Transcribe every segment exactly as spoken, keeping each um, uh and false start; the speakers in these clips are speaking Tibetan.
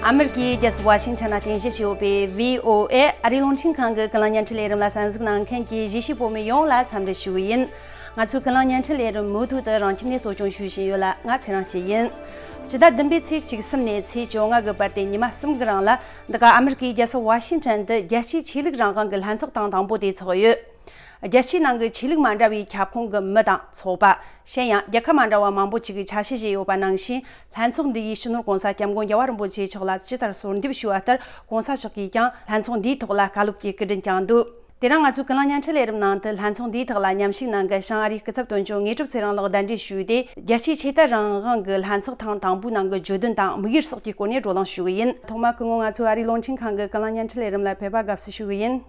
ཨ་མེ་རི་ཀའི་རྒྱལ་ས་ཝ་ཤིང་ཊོན་ནང་རྟེན་གཞི་བྱས་ཡོད་པའི་བྷི་ཨོ་ཨེ་ཨ་རིའི་རླུང་འཕྲིན་ཁང་གི་ཀུན་གླེང་བརྙན་འཕྲིན་ལས་རིམ་ལ་གསན་གཟིགས་གནང་མཁན་གྱི་གཞིས་བྱེས་བོད་མི་ཡོངས་ལ་འཚམས་འདྲི་ཞུ་གི་ཡིན། ང་ཚོའི་ཀུན་གླེང་བརྙན་འཕྲིན་ལས་རིམ་མུ་མཐུད་དུ་རང་ཁྱིམ་ནས་གཙོ་སྐྱོང་ཞུ་བཞིན་ཡོད་ལ། ང་ཚེ་རིང་སྐྱིད་ཡིན། སྤྱི་ཟླ་བདུན་པའི་ཚེས་བཅུ་གསུམ་ནས་ཚེས་བཅོ་ལྔ་གི་བར་དེ་ཉི་མ་གསུམ་གི་རིང་ལ། འདི་ག་ཨ་མེ་རི་ཀའི་རྒྱལ་ས་ཝ་ཤིང་ཊོན་དུ་རྒྱལ་སྤྱིའི་ཆོས་ལུགས་རང་དབང་གི་ལྷན་ཚོགས་ཐེངས་དང་པོ་དེ་ཚོགས་ཡོད། རྒྱལ་སྤྱིའི་ནང་གི་ཆོས་ལུགས་མ་འདྲ་བའི་ཁྱབ་ཁོངས་ཀྱི་མི་དང་ཚོགས་པ། གཞན་ཡང་རྒྱལ་ཁབ་མ་འདྲ་བ་མང་པོ་ཅིག་གིས་ཆ་ཤས་བཞེས་ཡོད་པ་ནང་བཞིན། ལྷན་ཚོགས་འདི་ཡི་སྤྱི་ནོར་༸གོང་ས་༸སྐྱབས་མགོན་རྒྱལ་བ་རིན་པོ་ཆེ་མཆོག་ལ་ཇི་ལྟར་གསོལ་འདེབས་ཞུས་པ་ལྟར། ༸གོང་ས་མཆོག་གིས་ཀྱང་ལྷན་ཚོགས་འདིའི་ཐོག་ལ་བཀའ་སློབ་ཀྱི་སྐུ་དྲིན་བསྐྱངས་འདུག་དེ་རིང་ང་ཚོའི་ཀུན་གླེང་བརྙན་འཕྲིན་ལས་རིམ་ནང་དུ་ལྷན་ཚོགས་འདིའི་ཐོག་ལ་མཉམ་ཞུགས་གནང་མཁན་བྱང་ཨ་རིའི་སྐུ་ཚབ་དོན་གཅོད་དངོས་གྲུབ་ཚེ་རིང་ལགས་གདན་འདྲེན་ཞུས་ཏེ། རྒྱལ་སྤྱིའི་ཆོས་དད་རང་དབང་གི་ལྷན་ཚོགས་ཐེངས་དང་པོའི་ནང་གི་བརྗོད་དོན་དང་དམིགས་ཡུལ་སོགས་ཀྱི་སྐོར་ནས་བགྲོ་གླེང་ཞུ་གི་ཡིན། ཐོག་མར་སྐུ་ངོ་ང་ཚོའི་ཨ་རིའི་རླུང་འཕྲིན་ཁང་གི་ཀུན་གླེང་བརྙན་འཕྲིན་ལས་རིམ་ལ་ཕེབས་པ་དགའ་བསུ་ཞུ་གི་ཡིན།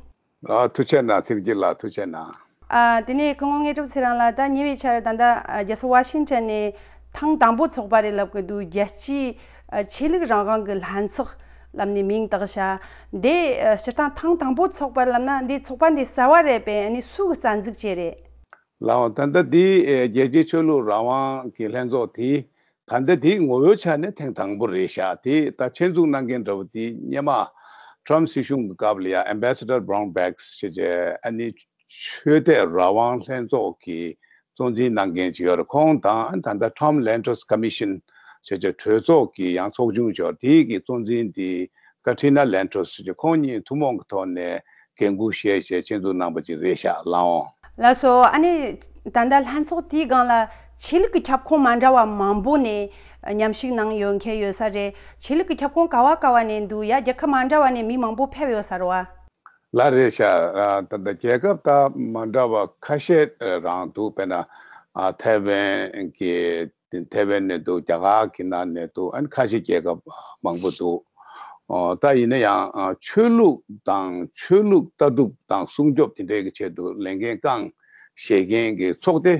ཨ། ཐུགས་རྗེ་གནང་། ཚེ་རིང་སྐྱིད་ལགས། ཐུགས་རྗེ་གནང་། ཨ། དེ་ནས་སྐུ་ངོ་དངོས་གྲུབ་ཚེ་རིང་ལགས། ད་ཉེ་བའི་ཆར་ད་ལྟ་རྒྱལ་ས་ཝ་ཤིང་ཊོན་ནས་ཐེངས་དང་པོ་ཚོགས་པ་རེད་ལབ་ཀྱི་འདུག་རྒྱལ་སྤྱིའི་ཨ་ཆོས་ལུགས་རང་དབང་གི་ལྷན་ཚོགས་ལབ་ནས་མིང་བཏགས་བཞག་འདི་ཨ་སྤྱིར་བཏང་ཐེངས་དང་པོ་ཚོགས་པ་ལབ་ན། འདི་ཚོགས་པ་འདི་གསར་བ་རེད་པས། ཨ་ནི་སུ་གི་རྩ་འཛུགས་བྱས་རེད། ལགས་འོང་། ད་ལྟ་འདི་ཨེ་རྒྱལ་སྤྱིའི་ཆོས་ལུགས་རང་དབང་གི་ལྷན་ཚོགས་དེ། ད་ལྟ་དེ་ངོ་བོའི་ཆ་ནས་ཐེངས་དང་པོ་རེད་ཤག་དེ་ད་ཆེད་འཛུགས་གནང་མཁན་འདྲ་བོ་དེ་སྔོན་མ་ཊམ་སྲིད་གཞུང་གི་སྐབས་ལ་ཡ་Ambassador Brown Bag་ཞེས་བྱས། ཨ་ནི་ཆོས་དད་རང་དབང་ལྷན་ཚོགས་ཀྱི་གཙོ་འཛིན་གནང་མཁན་ཅིག་ཡོད་རེད། ཁོང་དང་ད་ལྟ་Tom Lantos Commission་ཞེས་བྱས་གྲོས་ཚོགས་ཀྱི་ཡང་ཚོགས་ཆུང་ཅིག་ཡོད་རེད། དེའི་གི་གཙོ་འཛིན་དེ་Katrina Lantos་ཞེས་བྱས། ཁོང་གཉིས་ཐུན་མོང་གི་ཐོག་ནས་འགན་འཁུར་བཞེས་བྱས་ཆེད་འཛུགས་གནང་པ་ཅིག་རེད་ཤག་ལགས་འོང་། ལགས་སོ། ཨ་ནི་ད་ལྟ་ལྷན་ཚོགས་དེའི་སྒང་ལ་ཆོས་ལུགས་ཀྱི་ཁྱབ་ཁོངས་མ་འདྲ་བ་མང་པོ་ནས་མཉམ་ཞུགས་གནང་ཡོད་མཁན་ཡོད་ས་རེད། ཆོས་ལུགས་ཀྱི་ཁྱབ་ཁོངས་ག་བ་ག་བ་ནས་འདུག་ཡ། རྒྱལ་ཁབ་མ་འདྲ་བ་ནས་མི་མང་པོ་ཕེབས་ཡོད་ས་རེད་བ། ལགས་རེད་ཤག་ཨ། ད་ལྟ་རྒྱལ་ཁབ་ད་མ་འདྲ་བ་ཁ་ཤས་རང་འདུག་དཔེར་ན་ཨ་ཐའེ་ཝན་གྱི། ཐའེ་ཝན་ནས་འདུག་རྒྱ་གར་གྱི་ནང་ནས་འདུག་ཨ་ནི་ཁ་ཤས་རྒྱལ་ཁབ་མང་པོ་འདུག་ཨོ། ད་ཡིན་ན་ཡང་ཨ་ཆོས་ལུགས་དང་ཆོས་ལུགས་ལྟ་གྲུབ་དང་སྲུང་སྐྱོབ་དེ་འདྲའི་གི་ཆེད་དུ་ལས་འགན་རྐང་བཞེས་མཁན་གྱི་ཚོགས་སྡེ།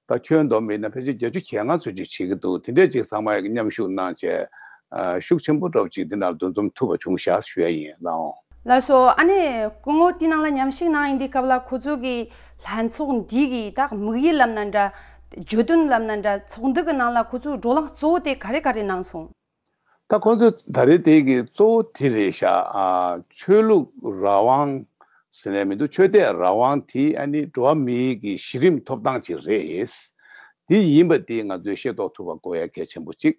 ད་ཁྱོན་བསྡོམས་ཡིན་ན་ཕལ་ཆེར་བརྒྱད་ཅུ་གྱ་ལྔ་ཚོད་ཅིག་བྱེད་ཀྱི་འདུག་དེ་འདྲས་ཅིག་ཚང་མ་མཉམ་ཞུགས་གནང་བྱས། ཨ་ཤུགས་ཆེན་པོ་འདྲ་བོ་ཅིག་འདི་ནང་འདུ་འཛོམས་ཐུབ་པ་བྱུང་ཤག་ཞུ་ཡ་ཡིན། ལགས་འོང་། ལགས་སོ། ཨ་ནི་སྐུ་ངོ་དེའི་ནང་ལ་མཉམ་ཞུགས་གནང་ཡིན་དུས་སྐབས་ལ་ཁོ་ཚོ་གི་ལྷན་ཚོགས་འདི་གི་ད་དམིགས་ཡུལ་ལབ་ན་འདྲ། བརྗོད་དོན་ལབ་ན་འདྲ། ཚོགས་འདུ་གི་ནང་ལ་ཁོ་ཚོའི་བགྲོ་གླེང་གཙོ་བོ་དེ་ག་རེ་ག་རེ་གནང་སོང་། ད་ཁོ་ཚོས་ད་རེས་དེ་གི་གཙོ་བོ་དེ་རེད་ཤག་ཨ་ཆོས་ལུགས་རང་དབང་ཟེར་ནས་མི་འདུག་ཆོས་དད་རང་དབང་དེ་ཨ་ནི་འགྲོ་བ་མིའི་གི་གཞི་རིམ་ཐོབ་ཐང་ཅིག་རེད། དེ་ཡིན་པ་དེ་ང་ཚོས་ཤེས་རྟོགས་ཐུབ་པ་དགོས་ཡ་གལ་ཆེན་པོ་གཅིག་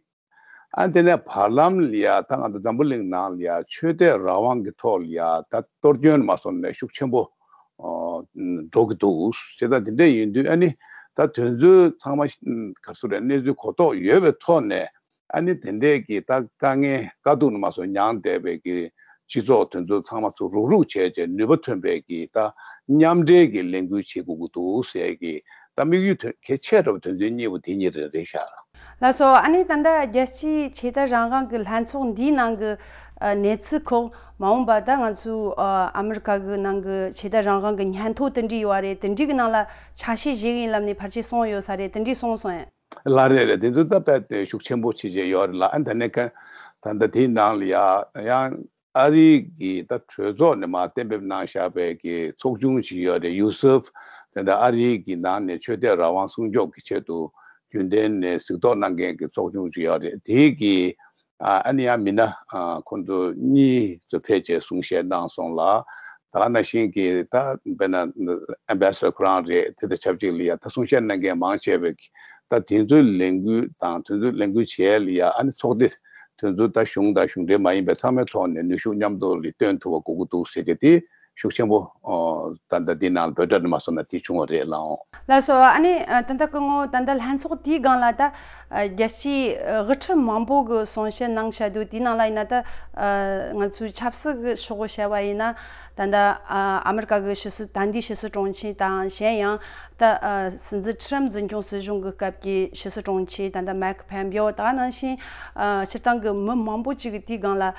ཨ་དེ་ནས་བར་ལམ་ལ་ཡ་ད་ང་ཚོ་འཛམ་བུ་གླིང་ནང་ལ་ཡ་ཆོས་དད་རང་དབང་གི་ཐོག་ལ་ཡ་ད་གཏོར་སྐྱོན་མ་སོང་ནས་ཤུགས་ཆེན་པོ་འགྲོ་གི་འདུག་བྱས་ཙང་དེ་འདྲ་ཡིན་དུས་ཨ་ནི་ད་དོན་ཚོད་ཚང་མ་ག་ཚོད་རེད། གནས་ཚུལ་གོ་རྟོགས་ཡོད་པའི་ཐོག་ནས། ཨ་ནི་དེ་འདྲས་ཀྱི་ད་དཀའ་ངལ་དཀའ་སྡུག་ནས་མ་སོང་མྱངས་བསྡད་པའི་གི་སྤྱི་ཚོགས་དེ་ཚོ་ཚང་མ་ཚུར་རུག་རུག་བྱས་བྱས་ནུས་པ་ཐོན་པའི་གི་ད་མཉམ་འབྲེལ་གྱི་ལས་འགུལ་བྱེད་དགོས་ཀྱི་འདུག་ཟེར་གི་ད་དམིགས་ཡུལ་དོན་གལ་ཆེ་དྲགས་པ་དོན་ཚན་གཉིས་པོ་དེ་གཉིས་རེད་རེད་ཤག་ལགས་སོ། ཨ་ནི་ད་ལྟ་རྒྱལ་སྤྱིའི་ཆོས་དད་རང་དབང་གི་ལྷན་ཚོགས་འདིའི་ནང་གི་ཨ་གནས་ཚུལ་ཁག་མ་འོངས་པ་ད་ང་ཚོའི་ཨ་ཨ་མི་རི་ཀ་གི་ནང་གི་ཆོས་དད་རང་དབང་གི་སྙན་ཐོ་དེ་འདྲ་ཡོད་པ་རེད། དེ་འདྲའི་གི་ནང་ལ་ཆ་ཤས་བཞེས་ཡིན་ལབ་ནས་ཕལ་ཆེར་གསུངས་ཡོད་ས་རེད། དེ་འདྲ་གསུངས་སོང་ངས། ལགས་རེད་རེད། དེ་ཚོ་ད་དཔེ་དེ་ཤུགས་ཆེན་པོ་བྱེད་ཀྱི་ཡོད་རེད་ལ། ཨ་ད་ནི་ཁ་ད་ལྟ་དེའི་ནང་ལ་ཡ་ཡང་ཨ་རི་གི་ད་གྲོས་ཚོགས་ནས་མར་གཏན་འབེབས་གནང་བཞག་པའི་གི་ཚོགས་ཆུང་ཞིག་ཡོད་རེད། ཡུ་སུབ། དེ་འདྲ་ཨ་རི་གི་ནང་ནས་ཆོས་དད་རང་དབང་སྲུང་སྐྱོབ་ཀྱི་ཆེད་དུ་རྒྱུན་ལྡན་ནས་གཟིགས་རྟོག་གནང་མཁན་གྱི་ཚོགས་ཆུང་ཞིག་ཡོད་རེད། དེའི་གི་ཨ་ཨ་ནི་ཡང་མི་སྣ་ཨ་ཁོང་ཚོ་གཉིས་ཚོ་ཕེབས་བྱས་གསུང་བཤད་གནང་སོང་ལ། ད་ག་ནང་བཞིན་གྱི་ད་དཔེར་ན་ཨེམ་བྷེ་སེ་ཌར་ཁོ་རང་རེད། དེ་དང་ཆབས་ཅིག་ལ་ཡ་ད་གསུང་བཤད་གནང་མཁན་མང་ཆེ་བས་ད་དེ་ཚོའི་ལས་འགུལ་དང་དེ་ཚོའི་ལས་འགུལ་བྱས་ལ་ཡ་ཨ་ནི་ཚོགས་སྡེ་དེ་ཚོ་ད་གཞུང་དང་གཞུང་འབྲེལ་མ་ཡིན་པའི་ཚང་མའི་ཐོག་ནས་ནུས་ཤུགས་མཉམ་དུ་ལ་བཏོན་ཐུབ་པ་དགོས་ཀྱི་འདུག་ཟེར་གྱི་དེ་ཤུགས་ཆེན་པོ་ད་ལྟ་འདི་ནང་ལ་འབོད་སྒྲ་ནས་མ་སོང་ན་དེ་བྱུང་བ་རེད་ལགས་འོང་། ལགས་སོ། ཨ་ནི་ད་ལྟ་སྐུ་ངོ་ད་ལྟ་ལྷན་ཚོགས་དེའི་སྒང་ལ་ད་རྒྱལ་སྤྱིའི་དབུ་ཁྲིད་མང་པོ་གི་གསུང་བཤད་གནང་བཞག་འདུག་དེའི་ནང་ལ་ཡིན་ན་ད་ང་ཚོའི་ཆབ་སྲིད་ཀྱི་ཕྱོགས་བཤད་པ་ཡིན་ན། ད་ལྟ་ཨ་ཨ་མི་རི་ཀ་གི་ཕྱི་སྲིད་ད་ལྟའི་ཕྱི་སྲིད་དྲུང་ཆེ་དང་། གཞན་ཡང་ད་ཨ་སྲིད་འཛིན་ཁྲི་རམ་འཛིན་སྐྱོང་སྲིད་གཞུང་གི་སྐབས་ཀྱི་ཕྱི་སྲིད་དྲུང་ཆེ་ད་ལྟ་མའིག་ཕེམ་པེའོ། ད་ག་ནང་བཞིན་ཨ་སྤྱིར་བཏང་གི་མི་མང་པོ་ཅིག་གིས་དེའི་སྒང་ལ་ཨ་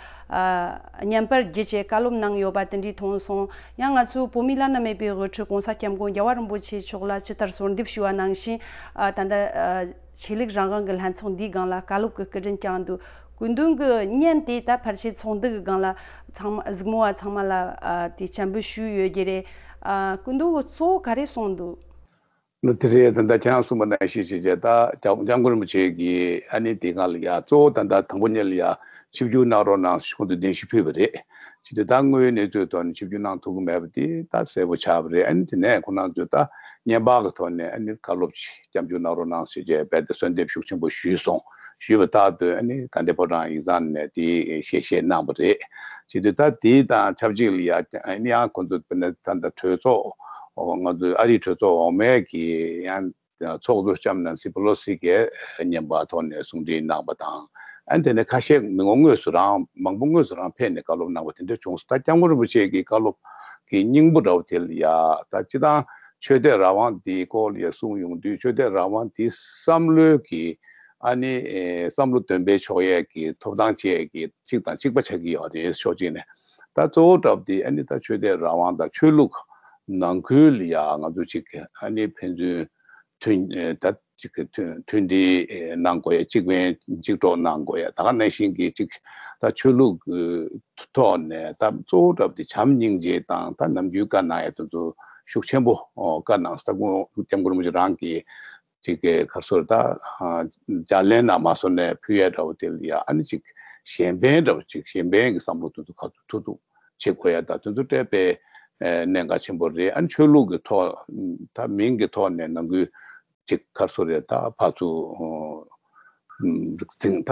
བརྙན་པར་བརྒྱུད་བྱས་བཀའ་སློབ་གནང་ཡོད་པ་དེ་འདྲའི་མཐོང་སོང་། ཡང་ང་ཚོའི་བོད་མིའི་བླ་ན་མེད་པའི་དབུ་ཁྲིད་༸གོང་ས་༸སྐྱབས་མགོན་རྒྱལ་བ་རིན་པོ་ཆེ་མཆོག་ལ་ཇི་ལྟར་གསོལ་འདེབས་ཞུས་པ་ནང་བཞིན། ཨ་ད་ལྟ་ཨ་ཆོས་ལུགས་རང་དབང་གི་ལྷན་ཚོགས་འདིའི་སྒང་ལ་བཀའ་སློབ་ཀྱི་སྐུ་དྲིན་བསྐྱངས་འདུག་སྐུ་མདུན་གྱི་བརྙན་དེ་ད་ཕལ་ཆེར་ཚོགས་འདུ་གི་སྒང་ལ་ཚང་མ་གཟིགས་མོ་བ་ཚང་མ་ལ་ཨ་དེ་སྤྱན་འབུལ་ཞུས་ཡོད་ཀྱི་རེད། ཨ་སྐུ་མདུན་གྱིས་གཙོ་བོ་ག་རེ་གསུངས་འདུག་ནི་དེ་རེད། ད་ལྟ་ཁྱེད་རང་གསུངས་པ་ནང་བཞིན་བྱས་བྱས་ད་༸སྐྱབས་༸སྐྱབས་མགོན་རིན་པོ་ཆེ་གིས་ཨ་ནི་དེ་སྒང་ལ་ཡ་གཙོ་བོ་ད་ལྟ་དང་པོ་ཉིད་ལ་ཡ་ ཆིབས་བསྒྱུར་གནང་རོགས་གནང་ཞེས་ཁོང་ཚོས་གདན་ཞུ་ཕུལ་བ་རེད། བྱས་ཙང་ད་དངོས་ཡོད་གནས་ཚུལ་ཐོག་ནས་ཆིབས་བསྒྱུར་གནང་ཐུབ་ཀྱི་མེད་པ་དེ་ད་གསལ་པོ་ཆགས་པ་རེད། ཨ་ནི་དེ་ནས་ཁོང་རྣམ་ཚོས་ད་བརྙན་པར་གྱི་ཐོག་ནས་ཨ་ནི་བཀའ་སློབ་ཅིག་སྐྱབས་འཇུག་གནང་རོགས་གནང་ཞེས་བྱས་རྦད་དེ་གསོལ་འདེབས་ཤུགས་ཆེན་པོ་ཞུས་སོང་། ཞུས་པ་ལྟར་དུ་ཨ་ནི་དགའ་ལྡན་ཕོ་བྲང་ཡིག་ཚང་ནས་དེ་ཞལ་བཞེས་གནང་བ་རེད། བྱས་ཙང་ད་དེ་དང་ཆབས་ཅིག་ལ་ཡ་ཨ་ནི་ཡང་ཁོང་ཚོ་དཔེར་ན་ད་ལྟ་གྲོས་ཚོགས་ང་ཚོའི་ཨ་རིའི་གྲོས་ཚོགས་འོག་མའི་གི་ཡང་ཚོགས་གཙོ་ལྕམ་ནན་སི་པེ་ལོ་སི་གིས་བརྙན་པར་ཐོག་ནས་གསུང་འཕྲིན་གནང་བ་དང་། ཨ་ནི་དེ་ནས་ཁ་ཤས་མི་ངོ་དངོས་སུ་རང་མང་པོ་དངོས་སུ་རང་ཕེབས་ནས་བཀའ་སློབ་གནང་བ་དེ་འདྲ་བྱུང་སོང་། ད་སྐྱབས་མགོན་རིན་པོ་ཆེ་གི་བཀའ་སློབ་ཀྱི་སྙིང་པོ་འདྲ་བོ་དེ་ལ་ཡ་ད་སྤྱིར་བཏང་ཆོས་དད་རང་དབང་དེའི་སྐོར་ལ་ཡ་གསུངས་ཡོང་དུས། ཆོས་དད་རང་དབང་དེ་བསམ་བློའི་གི་ཨ་ནི་ཨེ་བསམ་བློ་འདོན་སྤེལ་ཆོག་ཡས་ཀྱི་ཐོབ་ཐང་བཅས་ཀྱི་གཅིག་དང་གཅིག་པ་ཆགས་ཀྱི་ཡོད་རེད། ཕྱོགས་གཅིག་ནས་ད་གཙོ་བོ་འདྲ་བོ་དེ་ཨ་ནི་ད་ཆོས་དད་རང་དབང་དང་ཆོས་ལུགས་ནང་ཁུལ་ལ་ཡ་ང་ཚོ་གཅིག་ཨ་ནི་ཕན་ཚུན་མཐུན་ཨེ་ད་གཅིག་གི་མཐུན་མཐུན་སྒྲིལ་ཨེ་གནང་དགོས་ཡ། གཅིག་ཕན་གཅིག་གྲོགས་གནང་དགོས་ཡ། ད་ག་ནང་བཞིན་གྱི་གཅིག་ད་ཆོས་ལུགས་ཀྱི་ཐོག་ནས་ད་གཙོ་བོ་འདྲ་བོ་དེ་བྱམས་སྙིང་རྗེ་དང་ད་ནམ་རྒྱུན་བཀའ་གནང་ཡ་དེ་ཚོ་ཤུགས་ཆེན་པོ་ཨོ་བཀའ་གནང་སོང་། ད་སྐུ་ངོ་སྐྱབས་མགོན་རིན་པོ་ཆེ་རང་གིས་གཅིག་གི་ག་རེ་ཟེར་ད་ཨ་ལྗགས་ལན་གནང་མ་སོང་ནས་ཕུལ་ཡ་འདྲ་བོ་དེ་ལ་ཡ་ཨ་ནི་གཅིག་གཞན་ཕན་འདྲ་བོ་གཅིག་གཞན་ཕན་གྱི་བསམ་བློ་དེ་ཚོ་ག་ཚོད་ཐུབ་ཐུབ་བྱེད་དགོས་ཡ། ད་དེ་ཚོ་སྤྲད་པའི་ཨེ་གནད་འགག་ཆེན་པོ་རེད། ཨ་ནི་ཆོས་ལུགས་ཀྱི་ཐོག་ད་མིང་གི་ཐོག་ནས་ནང་ཁུལ་གཅིག་ག་རེ་ཟེར་རེད། ད་ཕར་ཚུར་འཛིང་ད་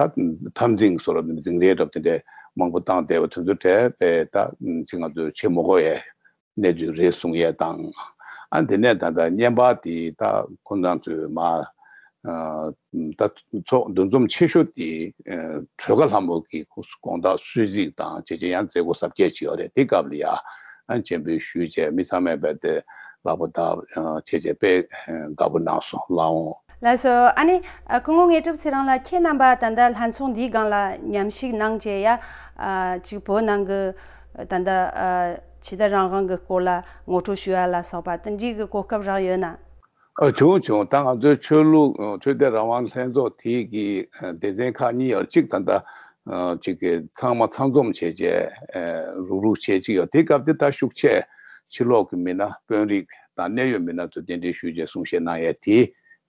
འཐབ་འཛིང་བཟོ་འདྲ་འཛིང་རེས་འདྲ་བ་དེ་འདྲ་མང་པོ་བཏང་བསྡད་པ་དེ་ཚོ་སྤྲད་པའི་ད་གཅིག་ང་ཚོས་བྱེད་མི་དགོས་ཡ་གནས་ཚུལ་རེད་གསུང་ཡས་དང་། ཨ་དེ་ནས་ད་ལྟ་བརྙན་པར་དེ་ད་ཁོང་རྣམ་ཚོས་མ་ཨ་ད་ཚོགས་འདུ་འཛོམས་ཆེ་ཤོས་དེ་ཨ་གྲོས་ཁ་ལྷ་མོ་གི་དགོངས་དག་གསོལ་ཚིགས་དང་བྱས་རྗེས་ཡང་མཛད་སྒོ་གཟབ་རྒྱས་བྱས་ཡོད་རེད། དེ་སྐབས་ལ་ཡ་ཨ་སྤྱན་འབུལ་ཞུས་བྱས་མི་ཚང་མས་རྦད་དེ་ལག་པ་བརྡབས་བྱས་བྱས་དཔེ་དགའ་པོ་གནང་སོང་། ལགས་འོང་། ལགས་སོ། ཨ་ནི་ཨ་སྐུ་ངོ་དངོས་གྲུབ་ཚེ་རིང་ལགས། ཁྱེད་རྣམ་པ་ད་ལྟ་ལྷན་ཚོགས་འདིའི་སྒང་ལ་མཉམ་ཞུགས་གནང་བྱས་ཡ་ཨ་ཅིག་བོད་ནང་གི་ད་ལྟ་ཨ་ཆོས་དད་རང་དབང་གི་སྐོར་ལ་ངོ་སྤྲོད་ཞུ་ཡ་ལ་སོགས་པ་དེ་འདྲའི་གི་གོ་སྐབས་རག་ཡོད་ན། ཨ་བྱུང་བྱུང་། ད་ང་ཚོའི་ཆོས་ལུགས་ཨ་ཆོས་དད་རང་དབང་ལྷན་ཚོགས་དེ་གི་ཨ་སྡེ་ཚན་ཁག་གཉིས་ཡོད། གཅིག་ད་ལྟ་ཨ་གཅིག་གི་ཚང་མ་ཚང་འཛོམས་བྱས་བྱས་ཨ་རུག་རུག་བྱས་གཅིག་ཡོད། དེ་སྐབས་དེ་ད་ཤུགས་ཆེ་ཕྱི་ལོགས་ཀྱི་མི་སྣ་དཔོན་རིགས་དང་གནད་ཡོད་མི་སྣ་ཚོ་གདན་འདྲེན་ཞུས་བྱས་གསུང་བཤད་གནང་ཡས་དེ་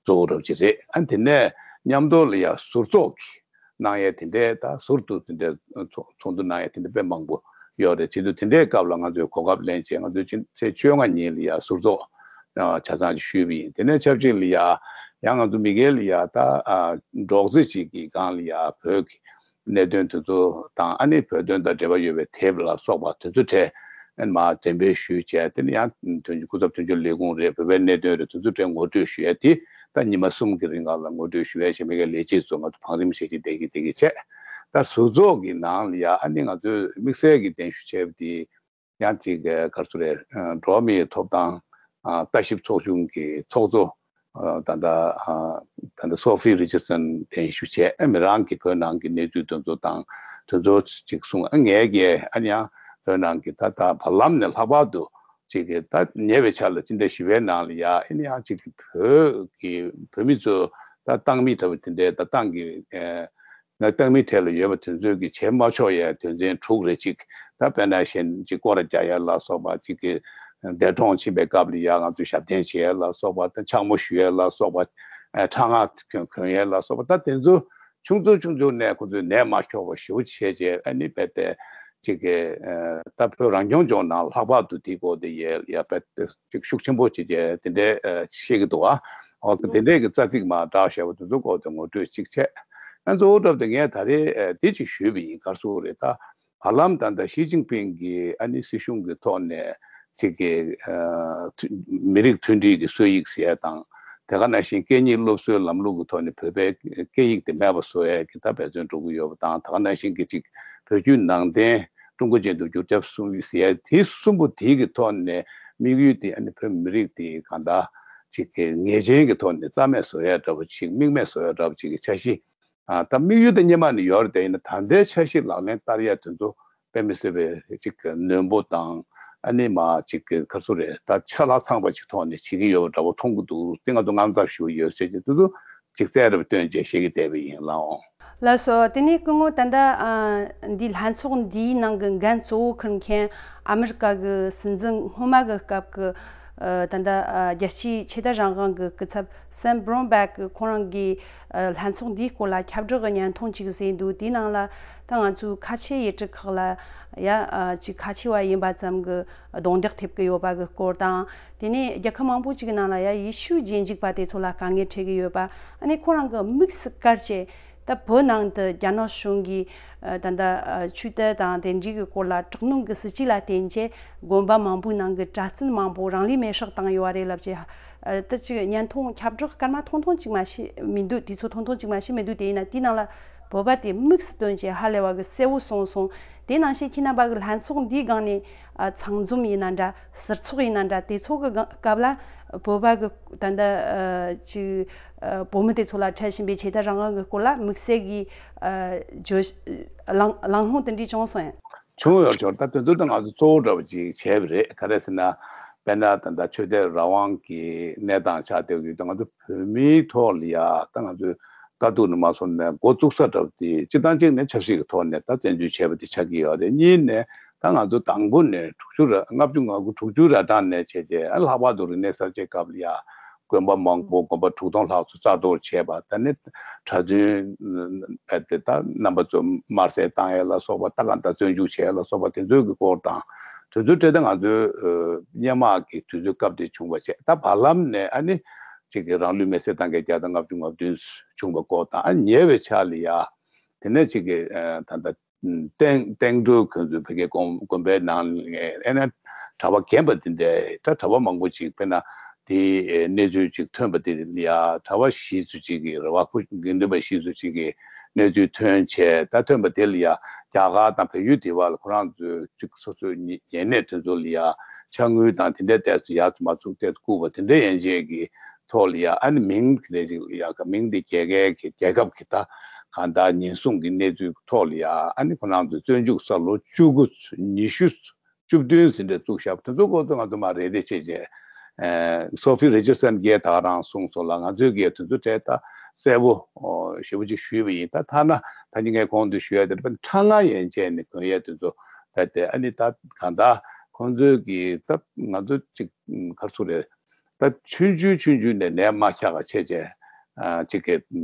གཙོ་བོ་འདྲ་བོ་ཅིག་རེད། ཨ་དེ་ནས་མཉམ་དུ་ལ་ཡ་ཟུར་ཚོགས་ཀྱི་གནང་ཡས་དེ་འདྲའི་ད་ཟུར་དུ་དེ་འདྲའི་ཚོགས་ཚོགས་འདུ་གནང་ཡས་དེ་འདྲ་དཔེ་མང་པོ་ཡོད་རེད། བྱེད་དུས་དེ་འདྲའི་སྐབས་ལ་ང་ཚོས་གོ་སྐབས་ལེན་བྱས་ང་ཚོས་ཕྱི་ཚེས་བཅོ་ལྔ་ཉིན་ལ་ཡ་ཟུར་ཚོགས་ཨ་ཆ་ཚང་ཅིག་ཞུས་པ་ཡིན། དེ་ནས་ཆབས་ཅིག་ལ་ཡ་ཡང་ང་ཚོ་མི་སྒེར་ལ་ཡ་ད་ཨ་འབྲོག་རྩེ་ཅིག་གི་སྒང་ལ་ཡ་བོད་ཀྱི་གནད་དོན་དེ་ཚོ་དང་ཨ་ནི་བོད་དོན་དང་འབྲེལ་བ་ཡོད་པའི་དེབ་ལ་སོགས་པ་དེ་ཚོ་གྲས་ཨ་ནི་མར་འགྲེམས་སྤེལ་ཞུས་བྱས། དེ་ནི་ཡང་དོན་སྐུ་ཚབ་དོན་གཅོད་ལས་ཁུངས་རེད། བོད་པའི་གནད་དོན་རེད། དེ་ཚོ་གྲས་ངོ་སྤྲོད་ཞུ་ཡས་དེ་ད་ཉི་མ་གསུམ་གྱི་རིང་ལ་ངོ་སྤྲོད་ཞུ་ཡས་བྱས། མི་སྒེར་ལས་བྱེད་ཚོ་ང་ཚོ་བང་རིམ་བྱས་ཀྱི་བསྡད་ཀྱི་བསྡད་ཀྱི་བྱས། ད་ཟུར་ཚོགས་ཀྱི་ནང་ལ་ཡ་ཨ་ནི་ང་ཚོས་དམིགས་བསལ་གྱི་གདན་ཞུ་བྱས་པ་དེ་ཡང་ཅིག་ག་རེ་ཟེར་རེད། འགྲོ་བ་མིའི་ཐོབ་ཐང་ཨ་ལྟ་ཞིབ་ཚོགས་ཆུང་གི་ཚོགས་གཙོ་ཨ་ད་ལྟ་ཨ་ད་ལྟ་སོ་ཧྥི་རི་ཅར་སན་གདན་ཞུ་བྱས། ཨ་མི་རང་གི་བོད་ནང་གི་གནས་ཚུལ་དེ་ཚོ་དང་དེ་ཚོ་ཅིག་གསུངས། ཨ་ངས་ཀྱིས་ཨ་ནི་ཡང་བོད་ནང་གི་ད་ལྟ་བར་ལམ་ནས་ལྷག་པར་དུ་ཅིག་གི་ད་ཉེ་བའི་ཆར་ལ་སྤྱི་ཟླ་བཞི་པའི་ནང་ལ་ཡ་ཨ་ནི་ཡང་ཅིག་གི་བོད་ཀྱི་བོད་མི་ཚོ་ད་ཏང་མི་འདྲ་བོ་དེ་འདྲའི་ད་ཏང་གི་ཨ་ན་ཏང་མི་གྲས་ལ་ཡོད་པ་དེ་ཚོས་ཀྱི་བྱེད་མ་ཆོག་ཡའི་དོན་ཚན་དྲུག་རེ་གཅིག་ད་དཔེར་ན་གཞན་གཅིག་སྐོར་ར་རྒྱག་ཡ་ལ་སོགས་པ། གཅིག་གི་འདས་གྲོངས་ཕྱིན་པའི་སྐབས་ལ་ཡ་ང་ཚོས་ཞབས་བརྟན་བྱེད་ཡ་ལ་སོགས་པ། ད་ཕྱག་མོ་ཞུ་ཡ་ལ་སོགས་པ། ཨ་ཁྲག་སྔགས་གོན་གོན་ཡ་ལ་སོགས་པ། ད་དེ་ཚོ་ཆུང་ཆུང་ཆུང་ཆུང་ནས་ཁོ་ཚོས་ནད་མ་ཁྱོག་པ་ཞེ་པོ་བྱས་བྱས། ཨ་ནི་རྦད་དེ་གཅིག་གི་ཨ་ད་བོད་རང་སྐྱོང་ལྗོངས་ནང་ལྷག་པར་དུ་དེའི་སྐོར་དེ་ཡ་ཡ་རྦད་དེ་ཅིག་ཤུགས་ཆེན་པོ་བྱས་བྱས་དེ་འདྲའི་ཨ་བཤད་ཀྱི་འདུག་ཨ། འོ་དེ་འདྲའི་གི་རྩ་ཚིག་མར་བསྒྲགས་བཞག་པ་དེ་ཚོ་སྐོར་དེ་ངོ་སྤྲོད་ཅིག་བྱས། ཨ་གཙོ་བོ་འདྲ་བོ་དེ་ངས་ད་རེས་ཨ་དེ་ཅིག་ཞུས་པ་ཡིན། ག་རེ་ཟེར་དགོས་རེད། ད་བར་ལམ་ད་ལྟ་ཞི་ཅིན་ཕིང་གིས་ཨ་ནི་སྲིད་གཞུང་གི་ཐོག་ནས་ཅིག་གི་ཨ་མཐུན་མི་རིགས་མཐུན་སྒྲིལ་གྱི་སྲོལ་ཡིག་ཟེར་ཡ་དང་། དེ་ག་ནང་བཞིན་སྐད་གཉིས་སློབ་གསོའི་ལམ་ལུགས་ཀྱི་ཐོག་ནས་བོད་པའི་སྐད་ཡིག་དེ་མེད་པ་བཟོ་ཡ་གི་ད་འབད་བརྩོན་འགྲོ་གི་ཡོད་པ་དང་། དེ་ག་ནང་བཞིན་གྱི་ཅིག་བོད་བརྒྱུད་ནང་བསྟན་ཀྲུང་གོ་ཅན་དུ་བསྒྱུར་རྒྱུ་གསུམ་ཟེར་ཡ་དེ་གསུམ་པོ་དེ་གི་ཐོག་ནས་དམིགས་ཡུལ་དེ་ཨ་ནི་བོད་མི་རིགས་དེ་གང་ལྟར་ཅིག་གི་ངེས་ཅན་གྱི་ཐོག་ནས་རྩ་མེད་བཟོ་ཡ་འདྲ་བོ་ཅིག་དམིགས་མེད་བཟོ་ཡ་འདྲ་བོ་ཅིག་གི་འཆར་གཞི། ཨ་ད་དམིགས་ཡུལ་དེ་སྔོན་མ་ནས་ཡོད་རེད། དེ་ཡིན་ན་ད་ལྟའི་འཆར་གཞི་ལག་ལེན་བསྟར་ཡ་དེ་ཚོ་དཔེ་མི་སྲིད་པའི་ཅིག་གི་ནན་པོ་དང་། ཨ་ནི་མ་ཅིག་གི་ག་རེ་ཟེར་དགོས་རེད། ད་ཆ་ལག་ཚང་པ་ཅིག་ཐོག་ནས་བྱེད་ཀྱི་ཡོད་པ་འདྲ་བོ་མཐོང་གི་འདུག་དེ་ང་ཚོ་དངངས་འཚབ་ཞེ་པོ་ཡོད་ཟེར་གྱི་དེ་ཚོ་ཅིག་རྩལ་རབ་སྟོན་བྱས་བཤད་ཀྱི་བསྡད་པ་ཡིན། ལགས་འོང་། ལགས་སོ། དེ་ནས་སྐུ་ངོ་ད་ལྟ་ཨ་འདི་ལྷན་ཚོགས་འདིའི་ནང་གི་འགན་གཙོ་བོ་འཁུར་མཁན་ཨ་མི་རི་ཀ་གི་སྲིད་འཛིན་སྔོན་མ་གི་སྐབས་ཀྱི་ ཨ། ད་ལྟ་ཨ་རྒྱལ་སྤྱིའི་ཆོས་དད་རང་དབང་གི་སྐུ་ཚབ་Sam Brownback་གི་ཁོང་རང་གིས་ཨ་ལྷན་ཚོགས་འདིའི་སྐོར་ལ་ཁྱབ་བསྒྲགས་ཀྱི་བརྙན་ཐུང་ཅིག་བཟོས་འདུག་དེའི་ནང་ལ་ད་ང་ཚོའི་ཁ་ཆེ་ཡུལ་གྲུ་ཁག་ལ་ཡ་ཨ་ཅིག་ཁ་ཆེ་བ་ཡིན་པ་ཙམ་གྱི་རྡུང་རྡེག་ཐེབས་ཀྱི་ཡོད་པ་གི་སྐོར་དང་། དེ་ནས་རྒྱལ་ཁབ་མང་པོ་ཅིག་གི་ནང་ལ་ཡ་ཡེ་ཤུའི་རྗེས་འཇུག་པ་དེ་ཚོ་ལ་དཀའ་ངལ་འཕྲད་ཀྱི་ཡོད་པ། ཨ་ནི་ཁོ་རང་གི་དམིགས་སུ་བཀར་བྱས། ད་བོད་ནང་དུ་རྒྱ་ནག་གཞུང་གིས་ཨ་ད་ལྟ་ཨ་ཆོས་དད་དང་དེ་འདྲའི་གི་སྐོར་ལ་དྲག་གནོན་གྱི་སྲིད་ཇུས་ལ་བརྟེན་བྱས་དགོན་པ་མང་པོའི་ནང་གི་གྲྭ་བཙུན་མང་པོ་རང་ལུས་མེར་སྲེག་བཏང་ཡོད་པ་རེད་ལབ་ཅེ། ཨ་ད་ཅིག་བརྙན་ཐུང་ཁྱབ་བསྒྲགས་སྐར་མ་ཐུང་ཐུང་ཅིག་མ་ཤེས་མི་འདུག་དུས་ཚོད་ཐུང་ཐུང་ཅིག་མ་ཤེས་མི་འདུག་དེ་ཡིན་ན་དེའི་ནང་ལ་བོད་པ་དེ་དམིགས་སུ་བཏོན་བྱས་ཧ་ལས་པ་གི་གསལ་བོ་གསུངས་སོང་། དེ་ནང་བཞིན་ཁྱེད་རྣམ་པ་གི་ལྷན་ཚོགས་འདིའི་སྒང་ནས་ཨ་ཚང་འཛོམས་ཡིན་ན་འདྲ། ཟུར་ཚོགས་ཡིན་ན་འདྲ། དེ་ཚོ་གི་སྒང་སྐབས་ལ་བོད་པ་གི་ད་ལྟ་ཨ་ཅིག་ཨ་བོད་མི་དེ་ཚོ་ལ་འཕྲད་བཞིན་པའི་ཆོས་དད་རང་དབང་གི་སྐོར་ལ་དམིགས་བསལ་གྱི་ཨ་བརྗོད་གླེང་གླེང་སློང་དེ་འདྲས་བྱུང་སོང་ཡང་། བྱུང་ཡོད་ཆོག་ད་དེ་ཚོ་ད་ང་ཚོ་གཙོ་བོ་འདྲ་བོ་ཅིག་བྱས་པ་རེད། ག་རེ་ཟེར་ན། དཔེར་ན་ད་ལྟ་ཆོས་དད་རང་དབང་གི་གནས་སྟངས་ཆགས་བསྡད་ཡོད་ད་ང་ཚོ་བོད་མིའི་ཐོག་ལ་ཡ་ད་ང་ཚོའི་དཀའ་སྡུག་ནས་མ་སོང་ནས་འགོ་བཙུགས་ས་འདྲ་བོ་དེ་སྤྱི་བཏང་གཅིག་ནས་ཆབ་སྲིད་ཀྱི་ཐོག་ནས་ད་བཙན་འཛུལ་བྱས་པ་དེ་ཆགས་ཀྱི་ཡོད་རེད། གཉིས་ནས་ད་ང་ཚོ་དང་པོ་ནས་དྲུག་ཅུ་ར་ལྔ་བཅུ་ང་དགུ་དྲུག་ཅུ་ར་གྲངས་ནས་བྱས་རྗེས་ཨ་ལྷག་པར་དུ་རིག་གནས་གསར་བརྗེའི་སྐབས་ལ་ཡ་དགོན་པ་མང་པོ་དགོན་པ་དྲུག་སྟོང་ལྷག་ཙམ་རྩ་གཏོར་བྱས་པ། ད་ནི་གྲྭ་བཙུན་ཨ་དེ་ད་རྣམ་པ་ཚོ་དམར་གསོད་བཏང་ཡས་ལ་སོགས་པ་ད་གང་ལྟར་བཙོན་འཇུག་བྱས་ལ་སོགས་པ་དེ་ཚོའི་གི་སྐོར་དང་། དེ་ཚོའི་གྲས་ད་ང་ཚོའི་ཨ་སྔོན་མ་གི་དུས་ཚོད་སྐབས་དེ་བྱུང་བ་བྱས་ད་བར་ལམ་ནས་ཨ་ནི་གཅིག་གི་རང་ལུས་མེར་སྲེག་བཏང་མཁན་བརྒྱ་དང་ལྔ་བཅུ་ང་བདུན་བྱུང་བ་སྐོར་དང་། ཨ་ཉེ་བའི་ཆར་ལ་ཡ་དེ་ནས་གཅིག་གི་ཨ་ད་ལྟ་ཏེང་ཏེང་ཀྲོའུ་ཁོང་ཚོའི་ཕ་གིའི་དགོན་དགོན་པའི་ནང་ནས་ཨེ་ན་གྲྭ་པ་རྒན་པ་དེ་འདྲ་ད་གྲྭ་པ་མང་པོ་ཅིག་དཔེར་ན་དེའི་གནས་ཚུལ་ཅིག་ཐོན་པ་དེ་ལ་ཡ་གྲྭ་པ་ཞིག་ཚུ་ཅིག་གིས་རེ་བ་ཁུ་དགེ་འདུན་པ་ཞིག་ཚུ་ཅིག་གིས་གནས་ཚུལ་ཐོན་བྱས་ད་ཐོན་པ་དེ་ལ་ཡ་རྒྱ་གར་དང་བལ་ཡུལ་དེ་བར་ལ་ཁོ་རང་ཚོའི་ཅིག་སོ་སོའི་ཉེ་ཉེ་གནས་དེ་ཚོ་ལ་ཡ་ཕྱག་དངུལ་དང་དེ་འདྲའི་ཏོག་ཙམ་ཡར་ཚུར་མར་ཚུར་ཏོག་ཙམ་བསྐུར་བ་དེ་འདྲ་ཡན་ཆད་ཀྱི་ཐོག་ལ་ཡ་ཨ་ནི་མིང་དེ་ཅིག་ཡ་ག་མིང་དེ་རྒྱལ་ཁའི་གི་རྒྱལ་ཁབ་ཀྱི་ད་གང་ལྟར་ཉེན་སྲུང་གི་གནས་ཚུལ་ཐོག་ལ་ཡ་ཨ་ནི་ཁོ་རང་ཚོ་བཙོན་འཇུག་ས་ལོ་བཅུ་དགུ་ཉི་ཤུ་བཅུ་བདུན་ཟིན་བྲིས་བཙུགས་བཞག་དེ་ཚོ་སྐོར་དུ་ང་ཚོ་མ་རེད་དེ་བྱས་རྗེས་སོ་ཕི་རི་ཅར་སན་གྱིས་ད་རང་གསུངས་སོང་ལ་ང་ཚོས་གིས་དེ་ཚོ་གྲས་ད་གསལ་པོ་ཞེ་པོ་ཅིག་ཞུས་པ་ཡིན། ད་ཐ་ན་ད་ནི་ངས་གོང་དུ་ཞུས་ཡ་དེ་ཕྲག་ལྔ་ཡན་ཆད་ནས་གོན་ཡས་དེ་ཚོ་ད་དེ་ཨ་ནི་ད་གང་ལྟར་ཁོང་ཚོས་གིས་ད་ང་ཚོ་ཅིག་ག་རེ་ཟེར་རེད། ད་ཆུང་ཆུང་ཆུང་ཆུང་ནས་ནད་མ་ཆགས་པ་བྱས་བྱས་ཨ་གཅིག་གི་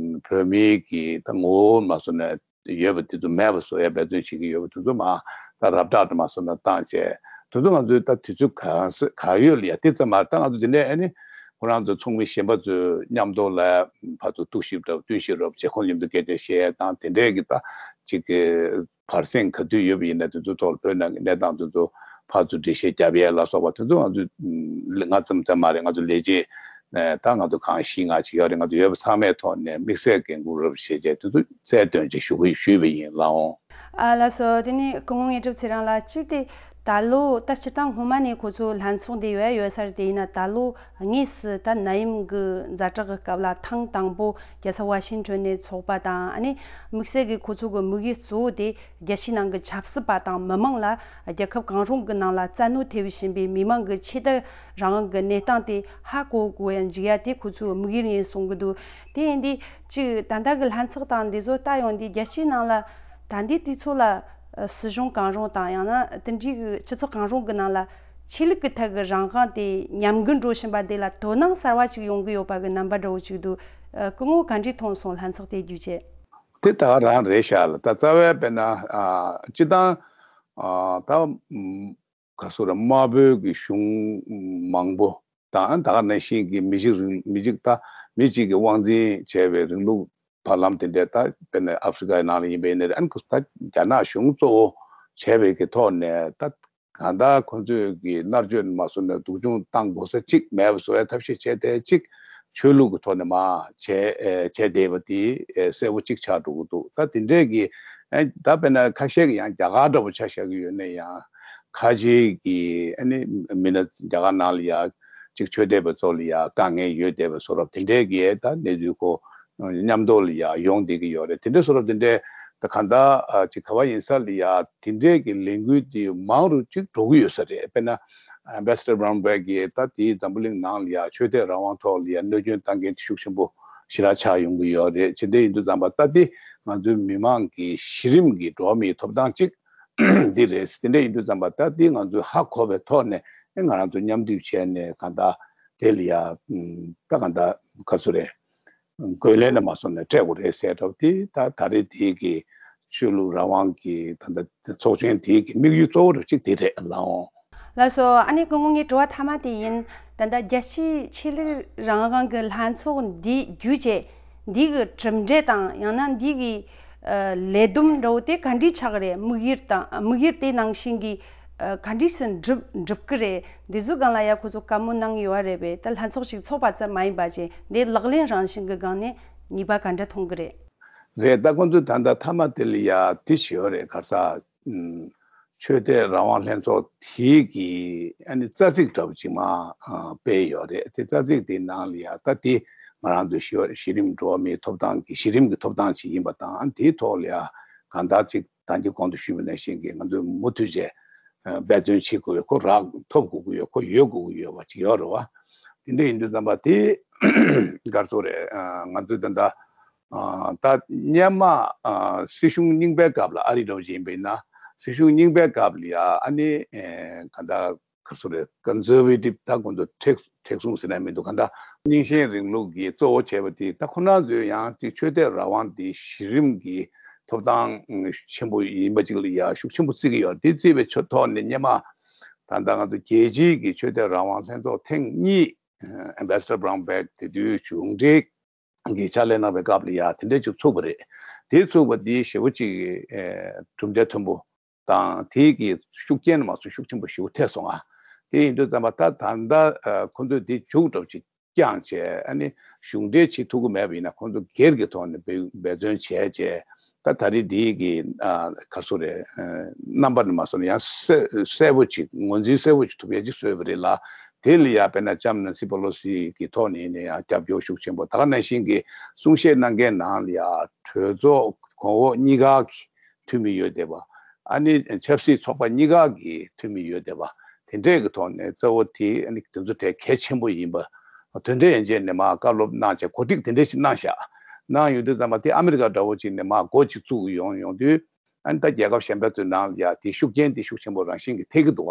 བོད་མིའི་གི་ད་ངོ་བོ་མ་སོང་ནས་ཡོད་པ་དེ་ཚོ་མེད་པ་བཟོ་ཡ་འབད་བརྩོན་བྱེད་ཀྱི་ཡོད་པ་དེ་ཚོ་མ་ད་རབ་བསྒྲགས་དུ་མ་སོང་ན་བཏང་བྱས་དེ་ཚོ་ང་ཚོའི་ད་དུས་ཚོད་གང་ས་གང་ཡོད་ལ་ཡ་དེ་ཙམ་མ་ད་ང་ཚོ་དེ་ནས་ཨ་ནི་ཁོ་རང་ཚོ་ཚོགས་མི་གཞན་པ་ཚོའི་མཉམ་དུ་ལ་ཕར་ཚུར་གཏུག་ཞིབ་འདྲ་བོ་བསྟུན་ཞིབ་འདྲ་བོ་བྱེད་ཁོང་མཉམ་དུ་སྐད་ཆ་བཤད་ཡ་དང་དེ་འདྲས་ཀྱི་ད་གཅིག་གི་བར་གསེང་ག་དུས་ཡོད་པ་ཡིན་ན་དེ་ཚོ་ཐོག་ལ་བོད་ནང་གི་གནས་སྟངས་དེ་ཚོ་ཕར་ཚུར་འགྲེལ་བཤད་རྒྱབ་ཡས་ལ་སོགས་པ་དེ་ཚོ་ང་ཚོས་ང་ཙམ་ཙམ་མ་རེད། ང་ཚོ་ལས་བྱེད་ད་ང་ཚོ་གང་བཞི་ལྔ་ཅིག་ཡོད་རེད། ང་ཚོ་ཡོད་པ་ཚང་མའི་ཐོག་ནས་དམིགས་བསལ་འགན་འཁུར་རབ་བྱས་རྗེས་དེ་ཚོ་རྩལ་འདོན་ཅིག་ཞུ་གི་ཞུས་པ་ཡིན་ལགས་འོང་། ཨ་ལགས་སོ། དེ་ནས་སྐུ་ངོ་དངོས་གྲུབ་ཚེ་རིང་ལགས་གཅིག་དེ་ད་ལོ་ད་སྤྱིར་བཏང་སྔོན་མ་ནས་ཁོ་ཚོ་ལྷན་ཚོགས་འདི་ཡོད་ཡོད་ས་རེད། དེ་ཡིན་ན་ད་ལོ་དངོས་སུ་ད་ནད་ཡམས་ཀྱི་ཛ་དྲག་གི་སྐབས་ལ་ཐེངས་དང་པོ་རྒྱལ་ས་ཝ་ཤིང་ཊོན་ནས་ཚོགས་པ་དང་ཨ་ནི་དམིགས་བསལ་གྱི་ཁོ་ཚོ་གི་དམིགས་ཡུལ་གཙོ་བོ་དེ་རྒྱལ་སྤྱིའི་ནང་གི་ཆབ་སྲིད་པ་དང་མི་མང་ལ་རྒྱལ་ཁབ་གང་རུང་གི་ནང་ལ་བཙན་གནོན་ཐེབས་བཞིན་པའི་མི་མང་གི་ཆོས་དད་རང་དབང་གི་གནས་སྟངས་དེ་ཧ་གོ་དགོས་ཡ་འཇུག་ཡ་དེ་ཁོ་ཚོའི་དམིགས་ཡུལ་ཡིན་གསུང་གི་འདུག་དེ་ཡིན་དུས་ཅིག་ད་ལྟ་གི་ལྷན་ཚོགས་དང་འདི་ཚོ་ལྟ་ཡོང་དུས་རྒྱལ་སྤྱིའི་ནང་ལ་ད་ལྟའི་དུས་ཚོད་ལ་སྲིད་གཞུང་གང་རུང་དང་ཡང་ན་དེ་འདྲའི་གི་སྤྱི་ཚོགས་གང་རུང་གི་ནང་ལ་ཆོས་ལུགས་ཀྱི་ཐད་ཀྱི་རང་དབང་དེ་ཉམས་རྒུད་འགྲོ་བཞིན་པ་དེ་ལ་དོ་སྣང་གསར་བ་ཅིག་ཡོང་གི་ཡོད་པ་གི་རྣམ་པ་འདྲ་བོ་ཅིག་འདུག་སྐུ་ངོ་ག་འདྲས་མཐོང་སོང་། ལྷན་ཚོགས་དེ་བརྒྱུད་བྱས། དེ་ད་ག་རང་རེད་ཤག་ལ། ད་རྩ་བའི་དཔེར་ན་ཨ་སྤྱི་བཏང་ཨ་ད་ཨམ་ག་ཚོད་རེད། དམར་པོའི་གི་གཞུང་མང་པོ་དང་ད་ག་ནང་བཞིན་གི་མི་གཅིག་རིང་མི་གཅིག་ད་མི་གཅིག་གི་དབང་འཛིན་བྱས་པའི་རིང་ལུགས་བར་ལམ་དེ་འདྲས་ད་དཔེར་ན་ཨ་ཧྥི་རི་ཀའི་ནང་ལ་ཡིན་པ་ཡིན་ན་རེད། ཨ་ནི་ཁོ་ད་རྒྱ་ནག་གཞུང་གཙོ་བོ་བྱས་པའི་གི་ཐོག་ནས་ད་གང་ལྟར་ཁོ་ཚོས་ཀྱི་མནར་གཅོད་མ་བཟོ་ནས་སྡུག་སྦྱོང་བཏང་དགོས་ས་གཅིག་མེད་པ་བཟོ་བའི་ཐབས་ཤེས་བྱས་ཏེ་གཅིག་ཆོས་ལུགས་ཀྱི་ཐོག་ནས་མ་བྱས་ཨེ་བྱས་བསྡད་པ་དེ་ཨེ་གསལ་པོ་གཅིག་ཆགས་འགྲོ་གི་འདུག་ད་དེ་འདྲས་ཀྱི་ཨེ་ད་དཔེར་ན་ཁ་ཤས་ཀྱི་ཡང་རྒྱ་གར་འདྲ་པོ་ཆ་བཞག་གི་ཡོད་ན་ཡང་ཁ་ཆེ་གི་ཨ་ནི་མི་སྣ་རྒྱ་གར་ནང་ལ་ཡང་གཅིག་ཆོས་དད་པ་ཚོ་ལ་ཡང་དཀའ་ངལ་ཡོད་བསྡད་པ་བཟོ་འདྲ་དེ་འདྲས་ཀྱི་ད་གནས་ཚུལ་ཁོ་མཉམ་དུ་ལ་ཡང་ཡོང་བསྡད་ཀྱི་ཡོད་རེད། དེ་འདྲ་བཟོ་འདྲ་དེ་འདྲས་ད་གང་ལྟར་ཨ་ཅིག་ག་བ་ཡིན་ས་ལ་ཡང་དེ་འདྲས་ཀྱི་ལས་འགུལ་དེ་མང་རུ་ཅིག་འགྲོ་གི་ཡོད་ས་རེད། དཔེར་ན་Ambassador Brownback་གིས་ད་དེའི་འཛམ་བུ་གླིང་ནང་ལ་ཡང་ཆོས་དད་རང་དབང་ཐོག་ལ་ཡང་གནོད་སྐྱོན་བཏང་མཁན་དེ་ཤུགས་ཆེན་པོ་ཞེ་དྲག་ཆགས་ཡོང་གི་ཡོད་རེད། ཅི་འདྲ་ཡིན་དུས་ཙམ་པ་ད་དེ་ང་ཚོའི་མི་མང་གི་གཞི་རིམ་གྱི་འགྲོ་བ་མིའི་ཐོབ་ཐང་ཅིག་འདི་རེད། དེ་འདྲ་ཡིན་དུས་ཙམ་པ་ད་དེ་ང་ཚོས་ཧ་གོ་བའི་ཐོག་ནས་ ཨེ་ང་རང་ཚོ་མཉམ་འདུས་བྱས་ནས་གང་ལྟར་དེ་ལ་ཡ་ད་གང་ལྟར་ག་ཚོད་རེད། རྒོལ་ལན་ནས་མ་སོང་ནས་སྤྲད་དགོས་རེད་ཟེར་འདྲ་པོ་དེ། ད་ད་རེས་དེའི་གི་ཆོས་ལུགས་རང་དབང་གི་ད་ལྟ་ཚོགས་ཆེན་དེའི་གི་དམིགས་ཡུལ་གཙོ་བོ་རུ་གཅིག་དེ་རེད་ལགས་འོང་། ལགས་སོ། ཨ་ནི་སྐུ་ངོ་ངའི་དྲི་བ་མཐའ་མ་དེ་ཡིན། ད་ལྟ་རྒྱལ་སྤྱིའི་ཆོས་ལུགས་རང་དབང་གི་ལྷན་ཚོགས་འདི་བརྒྱུད་བྱས་འདི་གི་གྲུབ་འབྲས་དང་ཡང་ན་འདི་གི་ཨ་ལས་བསྡོམས་འདྲ་པོ་དེ་ག་འདྲའི་ཆགས་རེད། དམིགས་ཡུལ་དང་དམིགས་ཡུལ་དེ་ནང་བཞིན་གྱི་ཨ་ག་འདྲས་སེ་འགྲུབ་འགྲུབ་ཀྱི་རེད། འདི་ཚོའི་སྒང་ལ་ཡ་ཁོ་ཚོ་བཀའ་མོལ་གནང་ཡོད་རེད་པས། ད་ལྷན་ཚོགས་ཤིག་ཚོགས་པ་ཙམ་མ་ཡིན་པ་བྱས་འདི་ལག་ལེན་རང་བཞིན་གྱི་སྒང་ནས་ནུས་པ་ག་འདྲ་ཐོན་གྱི་རེད། རེད། ད་ཁོང་ཚོས་ད་ལྟ་མཐའ་མ་དེ་ལ་ཡ་དེ་བྱས་ཡོད་རེད། ག་རེ་ཟེར། ཨུམ། ཆོས་དད་རང་དབང་ལྷན་ཚོགས་དེ་གི་ཨ་ནི་རྩ་ཚིག་འདྲ་པོ་ཅིག་མར་ཨ་སྤེལ་ཡོད་རེད། དེ་རྩ་ཚིག་དེའི་ནང་ལ་ཡ་ད་དེ་ང་རང་ཚོའི་གཞི་གཞི་རིམ་འགྲོ་བ་མིའི་ཐོབ་ཐང་གི་གཞི་རིམ་གྱི་ཐོབ་ཐང་ཅིག་ཡིན་པ་དང་། དེའི་ཐོག་ལ་ཡ་གང་ལྟར་ཅིག་ད་གིན་གོང་དུ་ཞུས་པ་ནང་བཞིན་གྱི་ང་ཚོས་མུ་མཐུད་བྱས་ཨ་འབད་བརྩོན་བྱེད་དགོས་ཡོད། ཁོ་རག་ཐོབ་དགོས་ཀྱི་ཡོད། ཁོ་ཡོད་དགོས་ཀྱི་ཡོད་པ་ཅིག་ཡོད་རེད་བ། དེ་འདྲ་ཡིན་དུས་ཙམ་པ་དེ་ག་རེ་ཟེར་དགོས་རེད། ཨ་ང་ཚོས་ད་ལྟ་ཨ་ད་སྔོན་མ་ཨ་སྲིད་གཞུང་རྙིང་པའི་སྐབས་ལ་ཨ་རི་འདྲ་པོ་ཅིག་ཡིན་པ་ཡིན་ན། སྲིད་གཞུང་རྙིང་པའི་སྐབས་ལ་ཡ་ཨ་ནི་ཨེ་ག་ད་ག་ཚོད་རེད། ཀོན་སར་ཝེ་ཊིབ། ད་ཁོང་ཚོ་མཁྲེགས་མཁྲེགས་བཟུང་ཟེར་ན་མི་འདུག་ག་ད་རྙིང་ཞེན་རིང་ལུགས་ཀྱི་གཙོ་བོ་བྱས་པ་དེ། ད་ཁོ་རང་ཚོས་ཡང་ཅིག་ཆོས་དད་རང་དབང་དེ་གཞི་རིམ་གྱི་ཐོབ་ཐང་ཆེན་པོ་ཡིན་པ་ཅིག་ལ་ཡ་ཤུགས་ཆེན་པོ་བརྩི་གི་ཡོད། དེ་བརྩིས་པའི་ཆ་ཐོག་ནས་སྔོན་མ་ད་ལྟ་ང་ཚོ་རྒྱལ་སྤྱིའི་གི་ཆོས་དད་རང་དབང་ལྷན་ཚོགས་ཐེངས་གཉིས། ཨེམ་བྷེ་སེ་ཌར་བྷ་རའུན་བྷེག་དེ་དུས་གཞུང་འབྲེལ་གྱི་ཕྱག་ལས་གནང་བའི་སྐབས་ལ་ཡ་དེ་འདྲ་ཅིག་ཚུགས་པ་རེད། དེ་ཚུགས་པ་དེ་ཞེ་པོ་ཅིག་ཨེ་གྲུབ་འབྲས་མཐོན་པོ་དང་། དེ་གི་ཤུགས་རྐྱེན་མ་སོང་ཤུགས་ཆེན་པོ་ཞེ་པོ་ཐེབས་སོང་ང་། དེ་ཡིན་དུས་ཙམ་པ་ད་ད་ལྟ་ཨ་ཁོ་ཚོས་དེ་མཇུག་སྒྲིལ་ཅིག་བསྐྱངས་བྱས། ཨ་ནི་གཞུང་འབྲེལ་བྱེད་ཐུབ་ཀྱི་མེད་པ་ཡིན་ན་ཁོང་ཚོ་སྒེར་གྱི་ཐོག་ནས་འབད་འབད་བརྩོན་བྱས་བྱས། ད་ད་རེས་འདི་གི་ཨ་ག་རེ་ཟེར་དགོས་རེད། ཨ་རྣམ་པ་ནས་མ་སོང་ན་ཡང་གསལ་གསལ་པོ་ཅིག་ངོས་འཛིན་གསལ་པོ་ཅིག་ཐུབ་ཡ་ཅིག་བཟོས་པ་རེད་ལ། དེ་ལ་ཡ་དཔེར་ན་ལྕམ་ནན་སི་པེ་ལོ་སི་གི་ཐོག་ནས་ནས་ཡང་རྒྱབ་སྐྱོར་ཤུགས་ཆེན་པོ། ད་ག་ནང་བཞིན་གྱི་གསུང་བཤད་གནང་མཁན་ནང་ལ་ཡ་གྲོས་ཚོགས་གོང་འོག་གཉིས་ཀ་གི་འཐུས་མི་ཡོད་བསྡད་པ། ཨ་ནི་ཆབ་སྲིད་ཚོགས་པ་གཉིས་ཀ་གི་འཐུས་མི་ཡོད་བསྡད་པ། དེ་འདྲས་ཀྱི་ཐོག་ནས་གཙོ་བོ་དེ་ཨ་ནི་དེ་ཚོ་གྲས་གལ་ཆེན་པོ་ཡིན་པ། དེ་འདྲས་ཡན་ཆད་ནས་མར་བཀའ་སློབ་གནང་བྱས་གོ་སྒྲིག་དེ་འདྲས་ཞིག་གནང་བཞག་གནང་ཡོང་དུས་ཙམ་པ་དེ་ཨ་མི་རི་ཀ་འདྲ་བོ་ཅིག་ནས་མར་འགོ་ཅིག་བཙུགས་ཡོང་ཡོང་དུས། ཨ་ནི་ད་རྒྱལ་ཁབ་གཞན་པ་ཚོའི་ནང་ལ་ཡ་དེ་ཤུགས་རྐྱེན་དེ་ཤུགས་ཆེན་པོ་རང་བཞིན་གྱིས་ཐེབས་ཀྱི་འདུག་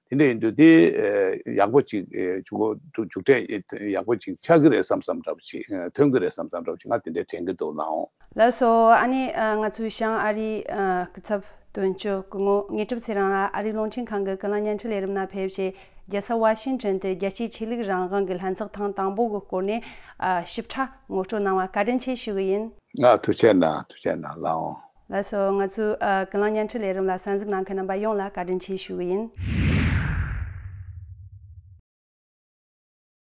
བ། དེ་འདྲ་ཡིན་དུས་དེ་ཨེ་ཡག་པོ་ཅིག་ཨེ་མཇུག་མཇུག་འབྲས་ཨེ་ཡག་པོ་ཅིག་ཆགས་ཀྱི་རེད་བསམ་བསམ་འདྲ་པོ་ཅིག་ཨེ་ཐོན་གྱི་རེད་བསམ་བསམ་འདྲ་པོ་ཅིག་ང་དེ་འདྲས་དྲན་གྱི་འདུག་ལགས་འོང་། ལགས་སོ། ཨ་ནི་ཨ་ང་ཚོའི་བྱང་ཨ་རིའི་ཨ་སྐུ་ཚབ་དོན་གཅོད་སྐུ་ངོ་དངོས་གྲུབ་ཚེ་རིང་ལགས་ཨ་རིའི་རླུང་འཕྲིན་ཁང་གི་ཀུན་གླེང་བརྙན་འཕྲིན་ལས་རིམ་ནང་ཕེབས་བྱས། རྒྱལ་ས་ཝ་ཤིང་ཊོན་དུ་རྒྱལ་སྤྱིའི་ཆོས་ལུགས་རང་དབང་གི་ལྷན་ཚོགས་ཐེངས་དང་པོ་གི་སྐོར་ནས་ཨ་ཞིབ་ཕྲ་ངོ་སྤྲོད་གནང་བ་བཀའ་དྲིན་ཆེ་ཞུ་གི་ཡིན། ང་ཐུགས་རྗེ་གནང་། ཐུགས་རྗེ་གནང་ལགས་འོང་། ལགས་སོ། ང་ཚོའི་ཨ་ཀུན་གླེང་བརྙན་འཕྲིན་ལས་རིམ་ལ་གསན་གཟིགས་གནང་མཁན་རྣམ་པ་ཡོངས་ལ་བཀའ་དྲིན་ཆེ་ཞུ་གི་ཡིན།